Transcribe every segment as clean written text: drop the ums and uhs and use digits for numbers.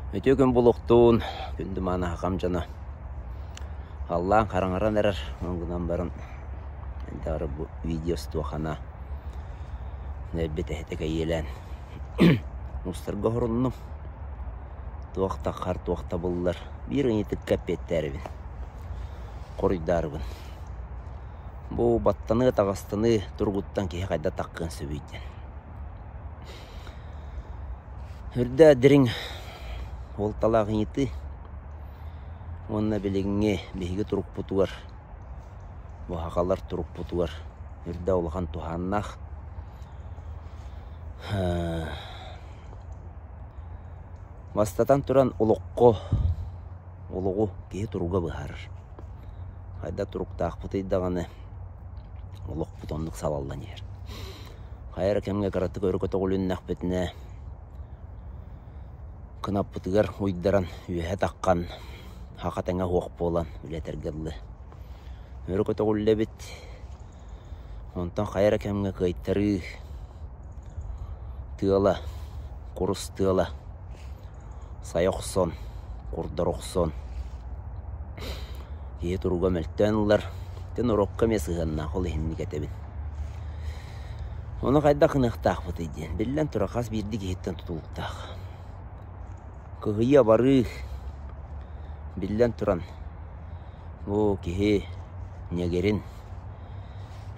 Үтүө күн булуохтуун, күндү мааны хахам дьоно. Халлаан хараҥаран эрэр, ол гынан баран даҕары бу видео устуохана нэлбит эһэтэ кэйиэлээн устарга оһоруннум. Туох таххар, туох табыллар, биир ыйытыкка эппиэттээрибин, хоруйдаарыбын. Бу баттаныы, таҕастаныы туругуттан киһи хайда таххыан сөбүй диэн. Үрдэ дириҥ уолталаах ыйытыы уонна билиҥҥи биһиги турукпутугар, бу сахалар турукпутугар үрдэ улахан туһааннаах. Бастатан туран олоххо олоҕу киһи туруга быһаарар. Хайда туруктаахпытый даҕаны олохпут оннук салаллан иһэр. Хайа эрэ кэмҥэ кыратык өрө көтөҕүлүннэхпитинэ, кынаппытыгар уйдаран үөһэ таххан, хаха тэҥэ суох буолан үлэтэргэ дылы өрө көтөҕүллэбит. Онтон хайа эрэ кэмҥэ кыайтарыы тыала, курус тыала сайа охсон, курдара охсон, киһи туруга мөлтөөн ылар. Ити норуокка эмиэ сыһыаннаах, ол иһинник этэбин. Ону хайдах гыныахтаахпытый диэн, биллэн турар, хас биирдии киһиттэн тутулуктаах. Кыһыйыы-абарыы, биллэн туран, бу киһи ньэгирин,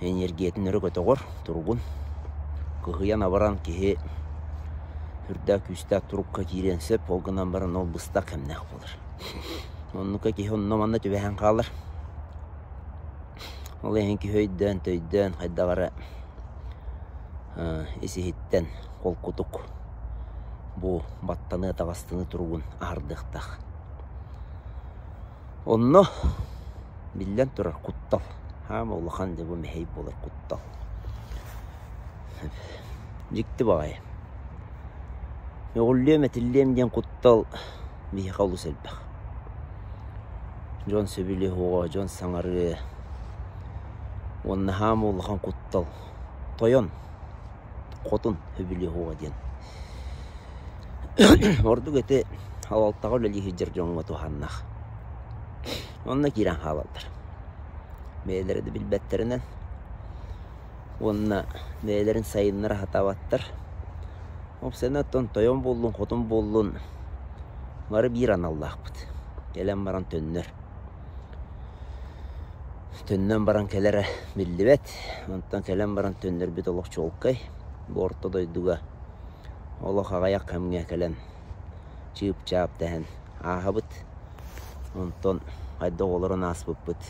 энергиятын өрө көтөҕөр, туругун кыһыйан-абаран киһи сүрдээх күүстээх турукка киириэн сөп, ол гынан баран ол быстах кэмнээх буолар. Оннука киһи онно-манна түбэһэн хаалар. Ол иһин киһи өйдөөн-төйдөөн хайдах эрэ ис-иһиттэн холкутук бу баттаныы-атаҕастаныы туругун аһардыахтаах. Онно биллэн турар куттал, хаама улахан дьэ бу мэһэй буолар куттал. Дьикти баҕайы. Мөҕүллүөм, этиллиэм диэн куттал биһиэхэ олус элбэх. Дьон сөбүлүө суоҕа, дьон саҥарыа. Уонна хаама улахан куттал. Тойон, хотун сөбүлүө суоҕа диэн. Ордук ити халалтаҕа үлэлии сылдьар дьоҥҥо туһааннаах. Онно киирэн хаалаллар. Бэйэлэрэ да билбэттэринэн уонна бэйэлэрин сайыннара сатаабаттар. Уопсайынан оттон тойон буоллун, хотун буоллун бары биир аналлаахпыт. Кэлэн баран төннөр. Төннөн баран кэлэрэ биллибэт. Онтон кэлэн баран төннөрбүт олох чуолкай. Бу орто дойдуга олох аҕыйах кэмҥэ кэлэн чыып-чаап дэһэн ааһабыт. Онтон хайдах олорон ааспыппыт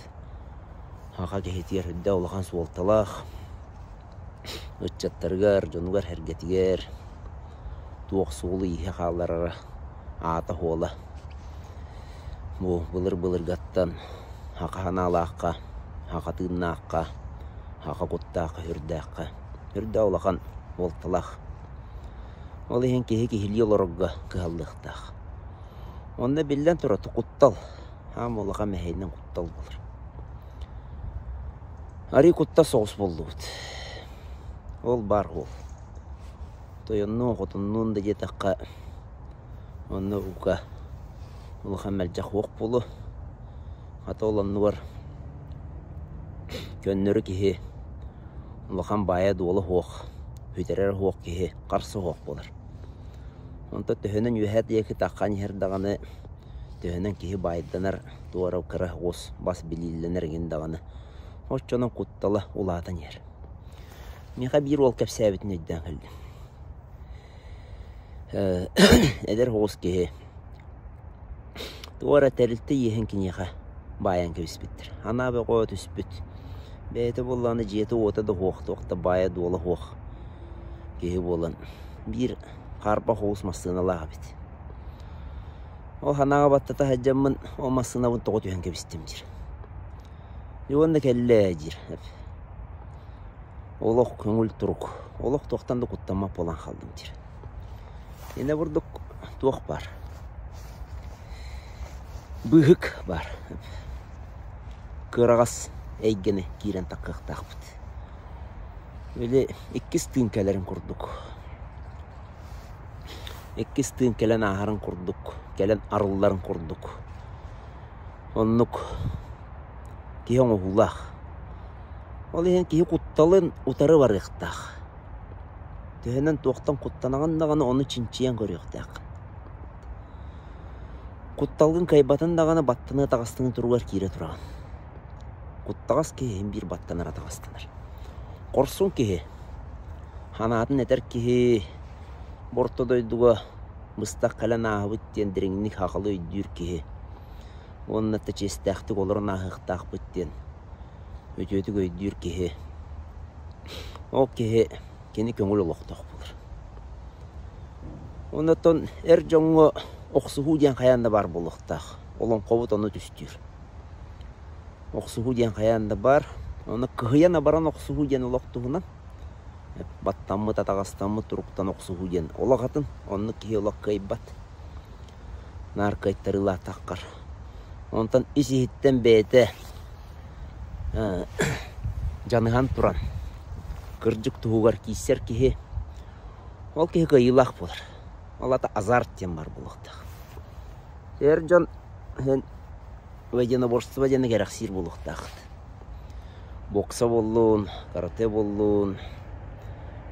саха киһитигэр үрдэ улахан суолталаах. Ыччаттарыгар, дьонугар-сэргэтигэр туох суолу-ииһи хаалларара аата-суола бу былыр-былыргаттан саха санаалаахха, саха тыыннаахха, саха куттаахха, сүрдээххэ үрдэ улахан суолталаах. Ол иһин киһи киһилии олорорго кыһаллыахтаах. Онно биллэн турар куттал, аам улахан мэһэйинэн куттал буолар. Арыы куттас соҕус буоллубут. Ол баар уол. Тойоннуун, хотуннуун да диэтэххэ, онно ука улахан мэлдьэх суох буолуо. Хата ол оннугар көннөрү киһи улахан баайа-дуола суох, сүтэрэр суох киһи харса суох буолар. Онтон төһөнөн үөһээ диэки таххан иһэр даҕаны, төһөнөн киһи баайданар, туора кыра оҕус бас билиилэнэр эҥин даҕаны, оччонон куттала улаатан иһэр. Миэхэ биир уол кэпсээбитин өйдөөн кэллим. Эдэр оҕус киһи туох эрэ тэрилтэ иэһин киниэхэ баайан кэбиспиттэр. Анаа бөҕө түспүт. Бэйэтэ буоллаҕына дьиэтэ-уота да суох, туох да баайа-дуола суох киһи буолан биир хаарбах оҕус массыыналаах эбит. Ол санааҕа баттата сылдьаммын ол массыынабын тоҕо түһэн кэбистим диир. Дьэ уонна кэллэ диир. Олох көҥүл турук. Олох туохтан да куттаммат буолан хааллым диир. Иннэ курдук туох баар? Быыһык баар. Кыараҕас эйгэни киирэн таххыахтаахпыт. Били иккис тыын кэлэрин курдук. Иккис тыын кэлэн ааһарын курдук, кэлэн арылларын курдук. Оннук киһи оҥоһуулаах. Ол иһин киһи кутталын утары барыахтаах. Төһөнөн туохтан куттанаҕын даҕаны ону чинчийэн көрүөхтээххин. Кутталгын кыайбатын даҕаны баттаныы атаҕастаныы туругар киирэ тураҕын. Куттаҕас киһи иһин биир баттанар атаҕастанар. Хорсун киһи, санаатын этэр киһи бу орто дойдуга быстах кэлэн ааһабыт диэн дириҥник сахалыы өйдүүр киһи уонна да чиэстээхтик олорон ааһыахтаахпыт диэн үтүөтүк өйдүүр киһи ол киһи кини көҥүл олохтоох буолар. Оннуттан эр дьоҥҥо охсуһуу диэн хайаан да баар буолуохтаах. Олоҥхобут ону түстүүр. Охсуһуу диэн хайаан да баар. Ону кыһыйан абаран охсуһуу диэн олох туһунан баттаммыт, атаҕастаммыт туруктан охсуһуу диэн олох атын. Оннук киһи олох кыайбат. Наар кыайтарыылаатаххар. Онтон ис-иһиттэн бэйэтэ дьаныһан туран, кырдьык туһугар киирсэр киһи, ол киһи кыайыылаах буолар. Ол аата азарт диэн баар буолуохтаах. Эр дьон иһин единоборство диэни кэрэхсиир буолуохтааххыт. Бокса буоллун, карате буоллун,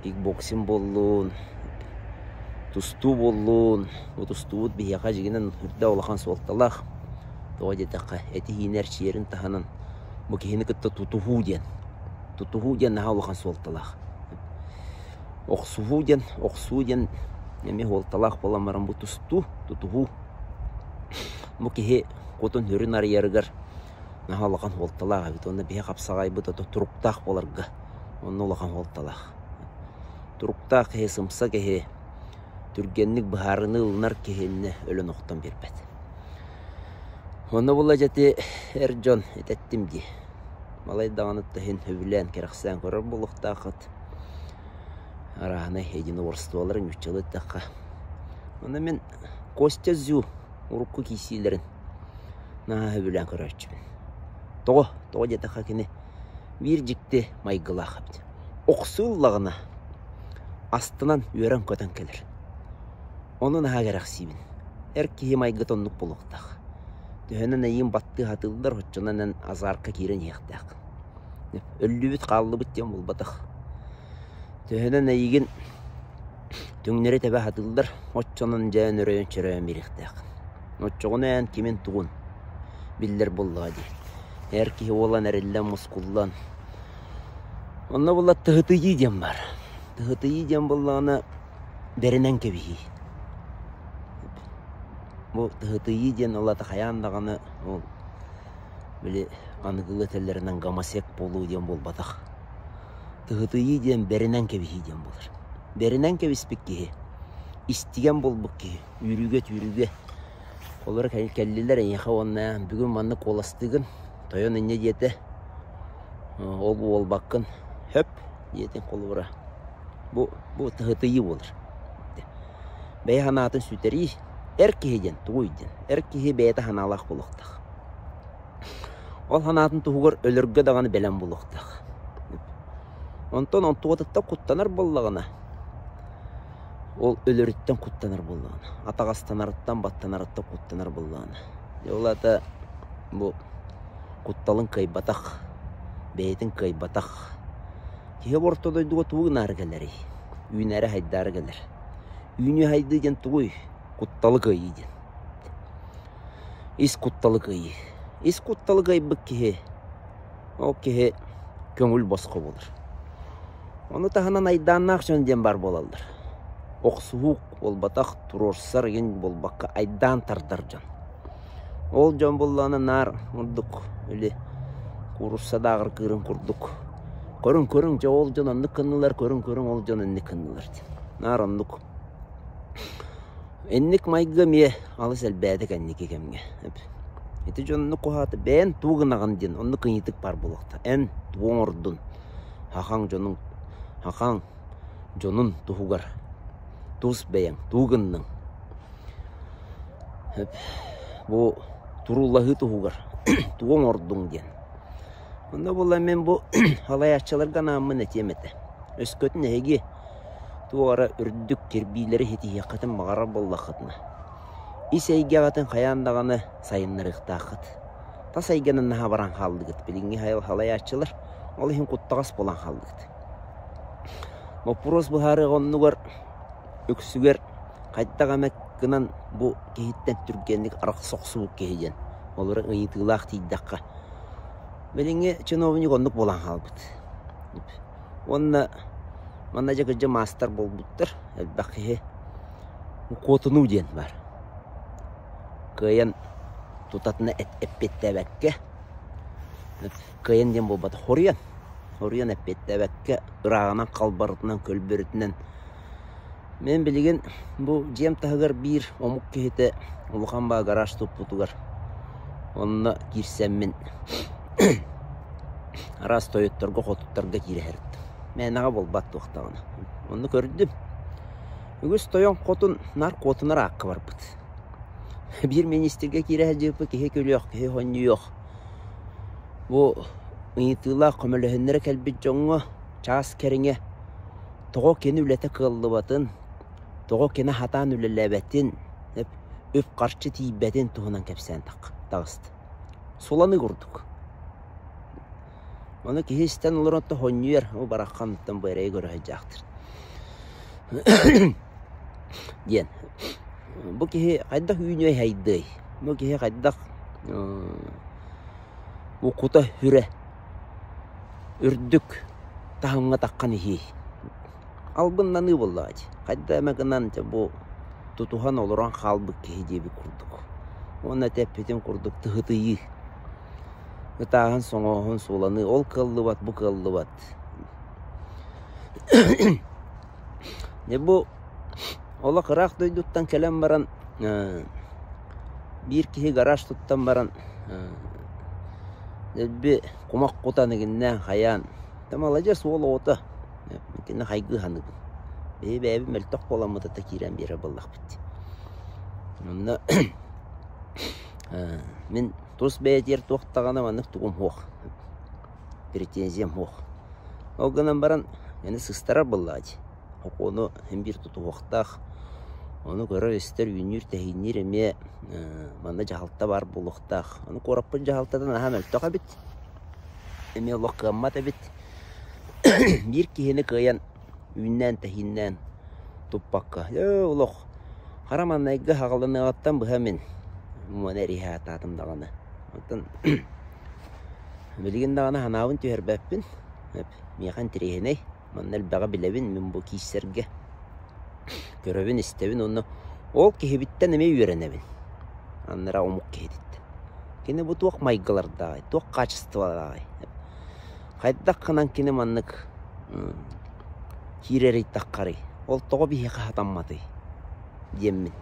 кикбоксинг буоллун, тустуу буоллун. Бу тустуубут биһиэхэ дьиҥинэн үрдэ улахан суолталаах. Тоҕо диэтэххэ, эти-сиини эрчийэрин таһынан бу киһини кытта тутуһуу диэн. Тутуһуу диэн наһаа улахан суолталаах. Охсуһуу диэн, охсуу диэн эмиэ суолталаах буолан баран бу тустуу, тутуһуу бу киһи кутун-сүрүн арыйарыгар наһаа улахан суолталаах эбит уонна биһи хапсаҕайбыт ото туруктаах буоларга онно улахан суолталаах. Туруктаах киһи, сымса киһи, түргэнник быһаарыныы ылынар киһи иннэ өлөн охтон биэрбэт. Онно була дьэ ити эр дьон итэттим дии. Балай даҕаны иһин сөбүлээн, кэрэхсээн көрөр буолуохтааххыт. Арааһынай единоборстволары нууччалыы эттэххэ. Онно мин Костя Зю урукку киирсиилэрин наһаа сөбүлээн көрөөччүбүн. Тоҕо? Тоҕо диэтэххэ кини биир дьикти майгылаах эбит. Охсуу ыллаҕына астынан үөрэн-көтөн кэлэр. Ону наһаа кэрэхсиибин. Эр киһи майгыта оннук буолуохтаах. Төһөнөн эйиин баттыы сатыыллар, оччонон эн азарка киирэн иһиэхтээх. Өллүбүт, хааллыбыт диэн буолбатах. Төһөнөн эйигин түҥнэри тэбэ сатыыллар, оччонон дьэ өрөйөн-чөрөйөн биэриэхтээх. Оччоҕуна эн кимин-тугун биллэр буоллаҕа дии. Эр киһи уолан эриллэн, мускуллан. Онно буолла тыһытыйыы диэн баар. Тыһытыйыы диэн буоллаҕына бэринэн кэбиһии. Бу тыһытыйыы диэн ол аата хайаан даҕаны ол били аныгылыы этэллэринэн гомосек буолуу диэн буолбатах. Тыһытыйыы диэн бэринэн кэбиһии диэн буолар. Бэринэн кэбиспит киһи, истигэн буолбут киһи үүрүүгэ-түүрүүгэ олор кэллилэр эйиэхэ уонна бүгүн маннык куоластыыгын, тойон инньэ диэтэ, ол буолбаккын, хөп диэтин холобура Бу, бу тыһытыйыы буолар. Бэйэ санаатын сүтэрии, эр киһи диэн тугуй диэн. Эр киһи бэйэтэ санаалаах буолуохтаах. Ол санаатын туһугар өлөргө даҕаны бэлэм буолуохтаах. Онтон онтугатыттан куттанар буоллаҕына, ол өлөрүттэн куттанар буоллаҕына, атаҕастанарыттан, баттанарыттан куттанар буоллаҕына, дьэ ол аата бу кутталын кыайбатах, бэйэтин кыайбатах Киһи орто дойдуга тугу гынаары кэлэрий? Үүнээри-хайдаары кэлэр. Үүнүү-хайдыы диэн тугуй? Кутталы кыайыы диэн. Ис кутталы кыайыы. Ис кутталы кыайбыт киһи, ол киһи көҥүл босхо буолар. Ону таһынан айдааннаах дьон диэн баар буолаллар. Охсуһуу буолбатах, туруорсар игин буолбакка айдаан тардар дьон. Ол дьон буоллаҕына наар ордук или куурусса дааҕыр кыырын курдук көрүҥ көрүҥ дьэ ол дьон оннук гыннылар көрүҥ көрүҥ ол дьон инник гыннылар диэн наар оннук инник майгы эмиэ алыс элбээтэ кэнники кэмҥэ ити дьон оннук куһаата бэйэн тугу гынаҕын диэн оннук ыйытык баар буолуохтаах эн тугу оҥордун хахаҥ дьонуҥ хахаҥ дьонун туһугар тус бэйэҥ тугу гынныҥ Бу туруулаһыы туһугар тугу оҥордуҥ диэн. Онно буолла мин бу салайааччыларга анааммын этиэм этэ. Өскөтүн эһиги Туох эрэ үрдүк кирбиилэри ситиһиэххитин баҕарар буоллаххытына, ис эйгэҕитин хайаан даҕаны сайыннарыахтааххыт. Тас эйгэнэн наһаа баран хааллыгыт. Билиҥҥи салайааччылар ол иһин куттаҕас буолан хааллыгыт. Боппуруос быһаарыах оннугар үксүгэр хайдах эмэ гынан бу киһиттэн түргэнник арахса охсубут киһи диэн олору ыйытыылаах тиийдэххэ билиҥҥи чиновник оннук буолан хаалбыт. Уонна манна дьэ кырдьа маастар буолбуттар элбэх киһи куотунуу диэн баар. Кыайан тутатына эппиэттээбэккэ кыайан диэн буолбатах хоруйан хоруйан эппиэттээбэккэ ырааҕынан халбарытынан көлбөрүтүнэн Мин билигин бу дьиэм таһыгар биир омук киһитэ улахан баа гараж туппутугар онно киирсэммин араас тойотторго, хотуттарга киирэ сырыттым. Мээнэҕэ буолбат туохтаҕына. Онно көрдүм. Үгүс тойон хотун наар куотунар аакка барбыт. Биир миниистиргэ киирэ сылдьыбыппыт киһи күлүөх, киһи хонньуйуох. Бу ыйытыылаах көмөлөһүннэрэ кэлбит дьоҥҥо чаас кэриҥэ тоҕо кини үлэтэ кыаллыбатын, тоҕо кини сатаан үлэлээбэтин, үп-харчы тиийбэтин туһунан кэпсээн таҕыста. Суланыы курдук. Ону киһи истэн олорон хонньуйар, ол барахханыттан бу эрэйи көрө сылдьаахтыр диэн. Бу киһи хайдах үүнүөй хайдыай? Бу киһи хайдах бу кута сүрэ үрдүк таһымҥа таххан иһиэй. Албыннаныы буоллаҕа дии. Хайда эмэ гынан дьэ бу тутуһан олорон хаалбыт киһи диэбит курдук. Уонна эппитим курдук тыһытыйыы. Ытааһын, соҥооһун, сууланыы ол кыаллыбат, бу кыаллыбат. Дьэ бу олох ыраах дойдуттан кэлэн баран биир киһи гараж туттан баран дэлби кумах кутан игиннээн хайаан да маладьыас уол оҕото итини хайгыы саныыбын биһи бэйэбит мөлтөх буоламмыт ата киирэн биэрэр буоллахпыт дии онно мин тус бэйэтигэр туох даҕаны маннык тугум суох претензиям суох ол гынан баран аны сыстарар буоллаҕа дии Охуону син биир тутуһуохтаах. Ону көрөр-истэр, үүннүүр-тэһиинниир эмиэ манна дьаһалта баар буолуохтаах. Ону куораппыт дьаһалтата наһаа мөлтөх эбит. Эмиэ олох кыаммат эбит. Биир киһини кыайан үүннээн-тэһииннээн туппакка, ээ олох хара маҥнайгы аҕалыныаҕыттан быһа мин муона эриһэ сатаатым даҕаны. Оттон билигин даҕаны санаабын түһэрбэппин. Миэхэ интэриэһинэй. Манна элбэҕи билэбин мин бу киирсэргэ. Көрөбүн, истэбин уонна ол киһибиттэн эмиэ үөрэнэбин. Аннара омук киһититтэн. Кини бу туох майгылардааҕый, туох хаачыстыбалааҕый? Хайдах гынан кини маннык киирэрий таххарый? Ол тоҕо биһиэхэ сатамматый? диэммин.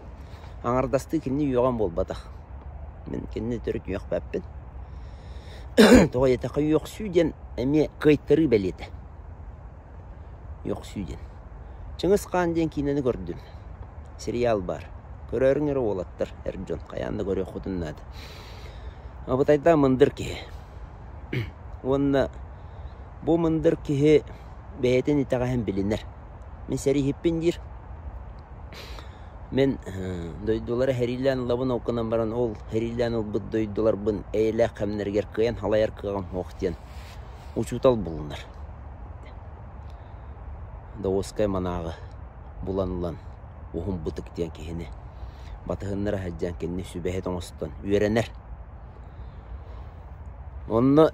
Аҥардастыы кинини үөҕэн буолбатах. Мин кинини төрүт үөхпэппин. Тоҕо диэтэххэ үөхсүү диэн эмиэ кыайтарыы бэлиэтэ. Үөхсүү диэн. Чыҥыс Хаан диэн киинэни көрдүм. Сериал баар. Көрөөрүҥ эрэ уолаттар, эр дьон, хайаан да көрүөххүтүн наада. Абытайдаах мындыр киһи. Уонна бу мындыр киһи бэйэтин итэҕэһин билинэр. Мин сэрииһиппин диир. Мин дойдулары сэриилээн ылабын, ол гынан баран ол сэриилээн ылбыт дойдуларбын эйэлээх кэмнэригэр кыайан халайар кыаҕым суох диэн учуутал булунар. Даосскай манааҕы булан ылан Уһун Бытык диэн киһини батыһыннара сылдьан кинини сүбэһит оҥостон үөрэнэр. Онно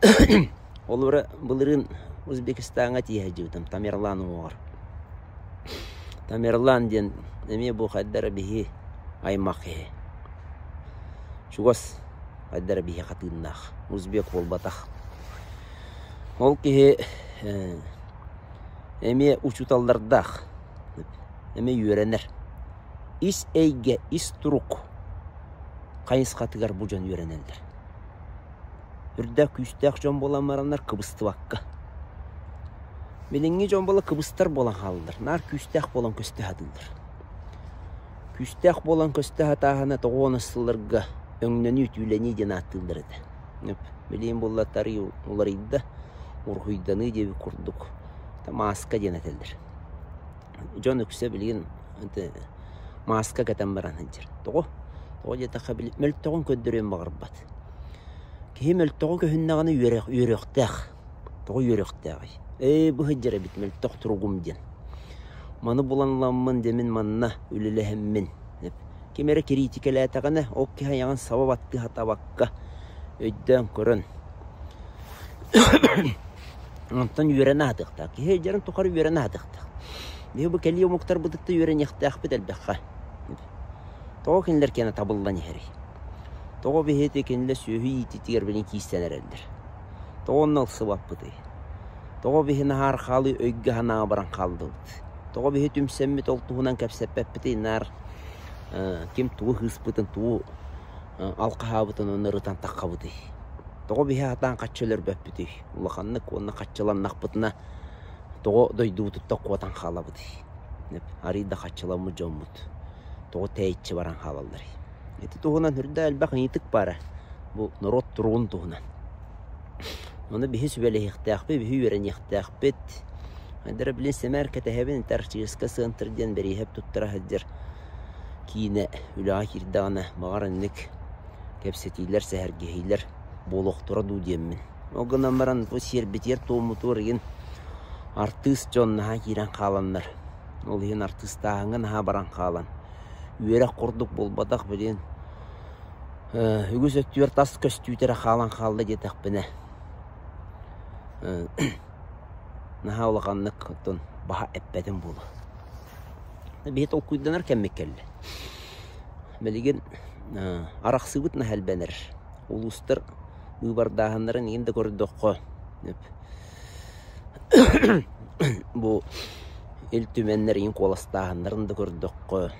ол эрэ былырыын Узбекистаҥҥа тиийэ сылдьыбытым Тамерлан уҥуоҕар. Тамерлан диэн эмиэ бу хайда эрэ биһи аймах киһи. Чугас хайда эрэ биһиэхэ тыыннаах, узбек буолбатах. Ол киһи эмиэ учууталлардаах, эмиэ үөрэнэр. Ис эйгэ, ис турук хайысхатыгар бу дьон үөрэнэллэр. Үрдээх күүстээх дьон буолан бараннар кыбыстыбакка. Билиҥҥи дьон буола кыбыстар буолан хааллылар, наар күүстээх буолан көстө сатыыллар. Күүстээх буолан көстө сатааһына тоҕуонус сылларга өҥнөнүү, түүлэнии диэн ааттыыллар этэ. Билигин буолла тарыы уларыйда, уруһуйданыы диэбит курдук мааска диэн этэллэр. Дьон үксэ билигин мааска кэтэн баран сылдьар. Тоҕо? Тоҕо диэтэххэ, били мөлтөҕүн көрдөрүөн баҕарбат. Киһи мөлтөҕө көһүннэҕинэ үөрүөхтээх. Тоҕо үөрүөхтээҕий? Ээ, бу сылдьар эбит мөлтөх туругум диэн. Маны булан ыламмын дьэ мин манна үлэлэһэммин. Ким эрэ кириитикэлээтэҕинэ, ол киһи айаҕын саба баттыы сатаабакка өйдөөн көрөн онтон үөрэнэ сатыахтаах. Киһи өйдөрүн тухары үөрэнэ сатыахтаах. Биһи бу кэлии омуктарбытыттан үөрэниэхтээхпит элбэххэ. Тоҕо кинилэр киэнэ табыллан иһэрий? Тоҕо биһиги кинилэр сүөһү иитиитигэр билин киирсэн эрэллэр? Тоҕо онно ылсыбаппытый? Тоҕо биһи наһаар хаалыы өйгө-санааҕа баран хааллыбыт? Тоҕо биһи түмсэммит ол туһунан кэпсэппэппитий наар ким тугу ыһыспытын, тугу алҕаһаабытын ону ырытан таххабытый? Тоҕо биһи сатаан хаччы өлөрбөппүтүй? Улаханнык уонна хаччыланнахпытына тоҕо дойдубутуттан куотан хаалабытый? Арыый да хаччыламмыт дьоммут тоҕо тэйиччи баран хаалалларый? Ити туһунан үрдэ элбэх ыйытык баара. Бу норуот туругун туһунан. Ону биһи сүбэлэһиэхтээхпит, биһи үөрэниэхтээхпит. Айдара билин сэмээр кэтэһэбин, Антарктическа центр диэн бэрииһэп туттара сылдьар киинэ үлэҕэ киирдэҕинэ, баҕар инник кэпсэтиилэр, сэһэргэһиилэр буолуохтара дуу диэммин. Ол гынан баран бу сиэрбитигэр-туоммутугар игин артыыс дьон наһаа киирэн хааланнар, ол иһин артыыстааһыҥҥа наһаа баран хаалан, үөрэх курдук буолбатах билигин үгүс өттүгэр тас көстүүтэ эрэ хаалан хаалла диэтэхпинэ наһаа улаханнык оттон баһа эппэтим буолуо. Биһи толкуйданар кэммит кэллэ. Билигин арахсыыбыт наһаа элбэнэр. Улуустар быыбардааһыннарын иһин да көрдөххө бу Ил Түмэннэр иһин куоластааһыннарын да көрдөххө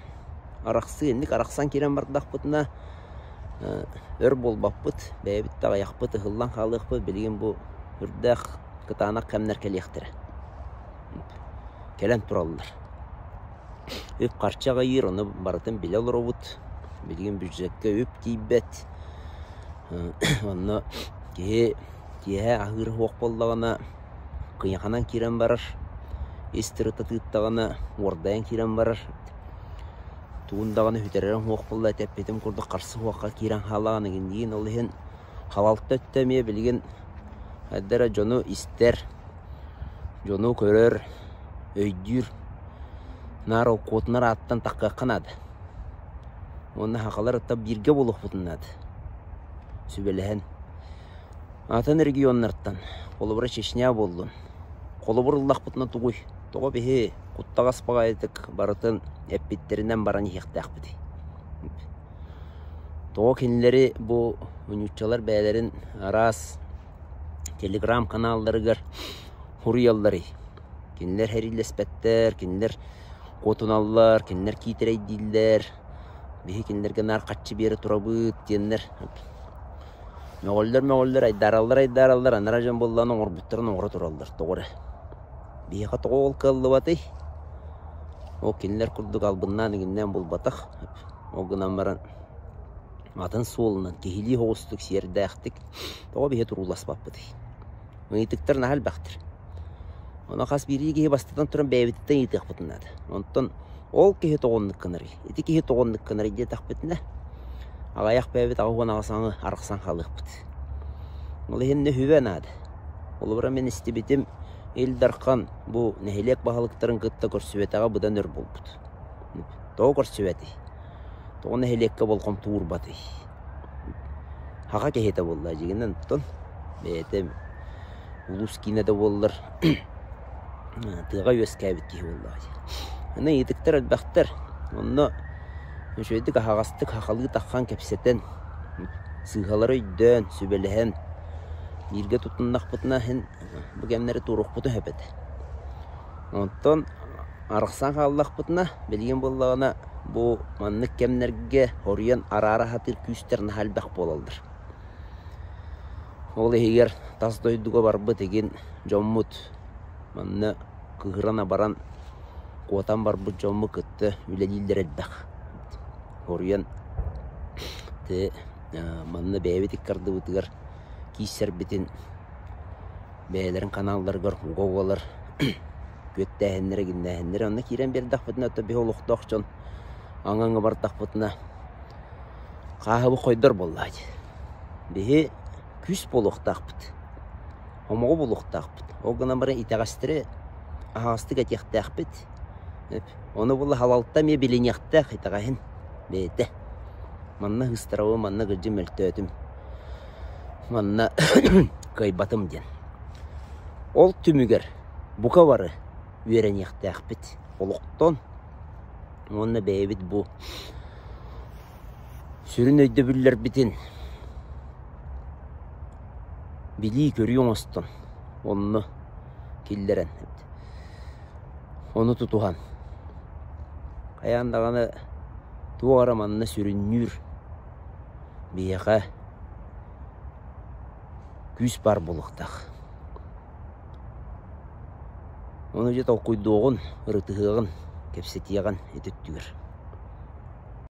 арахсыы инник арахсан киирэн бардахпытына өр буолбаппыт, бэйэбит да аҕыйахпыт ыһыллан хаалыахпыт, билигин бу үрдээх кытаанах кэмнэр кэлиэхтэрэ. Кэлэн тураллар. Үп-харчы аҕыйыыр, ону барытын билэ олоробут. Билигин бюджекка үп тиийбэт. Онно киһи киэһэ аһыыр суох буоллаҕына кыйаханан киирэн барар, ис тырыта тыыттаҕына уордайан киирэн барар. Тугун даҕаны сүтэрэрин суох буолла этэппитим курдук харса суохха киирэн хаалаҕын игинниин ол иһин халалта өттө эмиэ билигин хайда эрэ дьону истэр, дьону көрөр, өйдүүр наар ол куотунар ааттан таххыахха наада. Уонна сахалар ытта бииргэ буолуохпутун наада. Сүбэлэһэн. Атын регионнартан, холобура Чечня буоллун, холобур ыллахпытына тугуй? Тоҕо биһи куттаҕас баҕайытык барытын эппиттэринэн баран иһиэхтээхпитий? Тоҕо кинилэри бу нууччалар бэйэлэрин араас телеграм-каналларыгар суруйалларый? Кинилэр сэриилэспэттэр, кинилэр куотуналлар, кинилэр киитэрэйдииллэр, биһи кинилэргэ наар хаччы биэрэ турабыт диэннэр Мөҕөллөр-мөҕөллөр, айдаараллар-айдаараллар, анараа дьон буоллаҕына оҥорбуттарын оҥоро тураллар тоҕо эрэ. Биһиэхэ тоҕо ол кыаллыбатый? Ол кинилэр курдук албыннаан иҥиннээн булбатах. Ол гынан баран атын суолунан киһилии соҕустук, сиэрдээхтик тоҕо биһи турууласпаппытый? Ыйытыктар наһаа элбэхтэр. Ону хас биирдии киһи бастатан туран бэйэбититтэн ыйытыахпытын наада. Онтон ол киһи тоҕо оннук гынарый, ити киһи тоҕо оннук гынарый диэтэхпитинэ, аҕыйах бэйэбит 88 аҥы арахсан хаалыахпыт. Ол иһин үһүбэ наада. Холобура мин истибитим Ил Дархан бу нэһилиэк баһылыктарын кытта көрсүбэтэҕэ быдан өр буолбут. Тоҕо көрсүбэтий? Тоҕо нэһилиэккэ болҕомто уурбатый? Хаха киһитэ буолла дьиҥинэн оттон бэйэтэ улуус киинэ да буоллар тыаҕа үөскээбит киһи буоллаҕа дии. Аны ыйытыктар элбэхтэр. Онно үчүгэйдик аһаҕастык сахалыы таххан кэпсэтэн, сыыһалары өйдөөн, сүбэлэһэн бииргэ тутуннахпытына иһин бу кэмнэри туоруохпутун сөп этэ. Онтон арахсан хааллахпытына, билигин буоллаҕына бу маннык кэмнэргэ хоруйан араара сатыыр күүстэр наһаа элбэх буолаллар. Ол иһигэр тас дойдуга барбыт игин дьоммут манна кыыһыран-абаран куотан барбыт дьоммут кытта үлэлииллэр элбэх. Хоруйан те манна бэйэбит икки ардыбытыгар киирсэрбитин бэйэлэрин каналларыгар уга-угалар. Күөттээһиннэрэ, гиннээһиннэрэ онно киирэн биэрдэхпитинэ, оттон биһи олохтоох дьон аҥаҥҥа бардахпытына хааһыбыт хойдор буоллаа дии. Биһи күүс буолуохтаахпыт, омоҕу булуохтаахпыт. Ол гынан баран итэҕэстэри аһаҕастык этиэхтээхпит. Ону була халалта эмиэ билиниэхтээх итэҕэһин бэйэтэ. Манна ыыстарабын, манна кырдьы мөлтөөтүм, манна кыайбатым диэн. Ол түмүгэр бука бары үөрэниэхтээхпит олохтон уонна бэйэбит бу сүрүн өйдөбүллэрбитин билии-көрүү оҥостон онно киллэрэн ону тутуһан хайаан даҕаны туох эрэ манна сүрүннүүр биһиэхэ күүс баар буолуохтаах. Ону дьэ толкуйдуоҕун, ырытыһыаҕын, кэпсэтиэҕин ити өттүгэр.